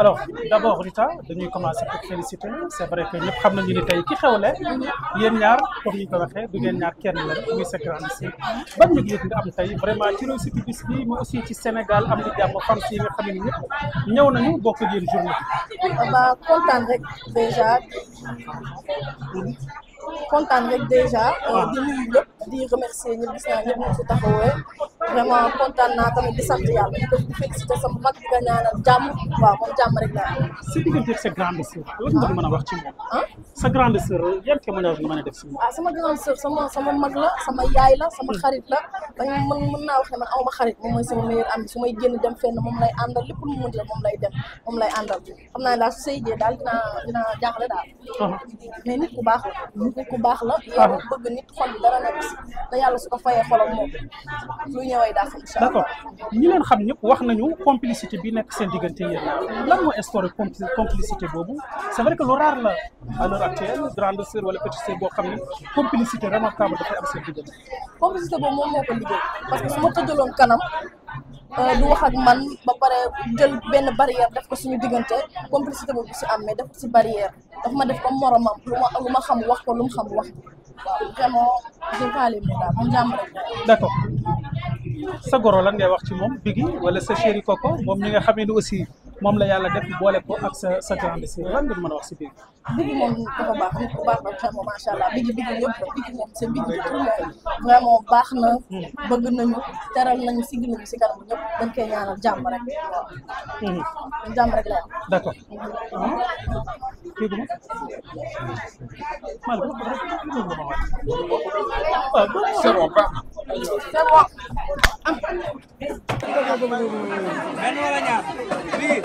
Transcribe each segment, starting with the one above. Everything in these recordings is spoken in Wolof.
alors d'abord Rita dañuy commencer par féliciter c'est vrai que ñëpp xam nañu ni tey ki xewle yéen ñaar comme ni ñu ko waxee du ngeen ñaar kenn la muy sa grande sœur ban yëg-yëg nga am tey vraiment ci réussite bis bi mais aussi ci Sénégal am na jàmm fan yi nga xam ne ñëpp ñëw nañu bokk ak yéen journée ba kontaan rek déjà di nuyu ñëpp di remercier ñëpp gis naa ñëpp ñu fi taxawee vraiment kontaan naa tamit di sant yàlla di féliciter sama mag di ko ñaanal jàmm waaw moom jàmm rek la si diggante ak sa grande sœur lan nga mën a wax ci moom sa grande sœur yan témoignage nga mën a def si moom sama grande sœur sama mag la sama yaay la sama xarit la dañ mën naa wax ne man awma xarit moom mooy sama meilleur ami su may génn dem fenn moom lay àndal lépp lu mu mën la moom lay dem moom lay àndal xam naa daal su sëyjee daal dinaa jaaxle daal mais nit ku baax la yàlla bëgg nit xol bi dara nekk si te yàlla su ko fayee xolam moom lu ñëwee daal incha allah. d'accord ñi leen xam ñëpp wax nañu complicité bi nekk seen diggante yéen lan moo instauré complicité boobu c'est vrai que lu rare la à l'heure actuelle grande sœur wala petite sœur boo xam ne complicité remarquable dafay am seen diggante. complicité boobu moom moo ko liggéey parce que su ma ko jëloon kanam du wax ak man ba pare jël benn barrière def ko suñu diggante complicité boobu si am mais def ko si barrière daf ma def comme moromam lu ma xam wax ko lu mu xam wax waaw vraiment jënkaale mi daal moom jàmm rek. d'accord sa goro lan ngay wax ci moom Biggi wala sa chéri Coco moom ñi nga xamee ni aussi moom la yàlla def boole ko ak sa grande sœur lan nga mën a wax si Biggi. Biggi moom dafa baax nit ku baax la vraiment macha allah Biggi ñëpp la Biggi moom c'est Biggi tout le monde vraiment baax na bëgg nañu teral nañu sigg nañu si kanam ñëpp dañ koy ñaanal jàmm rek waaw. jàmm rek la d'accord. C'est bon, pas. c'est bon. benn wala ñaar bii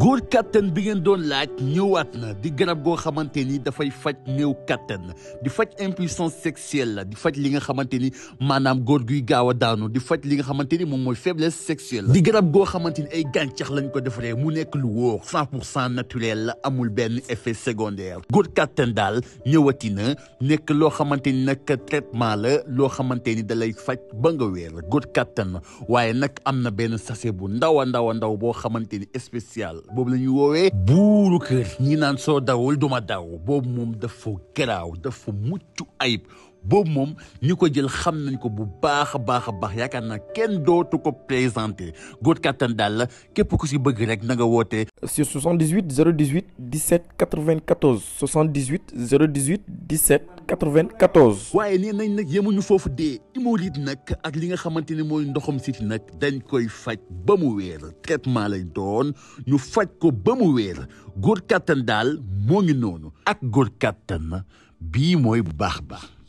góor kattan bi ngeen doon laaj ñëwaat na di garab goo xamante ni dafay faj néew kattan di faj impuissance sexuelle la di faj li nga xamante ni maanaam góor guy gaaw a daanu di faj li nga xamante ni moom mooy faiblesse sexuelle di garab goo xamante ni ay gàncax lañ ko defaree mu nekk lu wóor 100% naturel la amul benn effet secondaire góor kattan daal ñëwati na nekk loo xamante ni nag traitement la loo xamante ni da lay faj ba nga wér góor kattan waaye nag am na benn sachet bu ndaw a ndaw boo xamante ni spécial boobu la ñuy woowee buuru kër ñi naan soo dawul duma daw boobu moom dafa garaaw dafa mucc ayib boobu moom ñi ko jël xam nañ ko bu baax a baax yaakaar naa kenn dootu ko présenté góor kattan daal la képp ku si bëgg rek na nga woote sur 78 018 17 94 78 018 17 94. waaye nee nañ nag yemuñu foofu dee hémorroïde nag ak li nga xamante ni mooy ndoxam siti nag dañ koy faj ba mu wéer traitement lay doon ñu faj ko ba mu wéer góor kattan daal moo ngi noonu ak góor kattan bii mooy bu baax.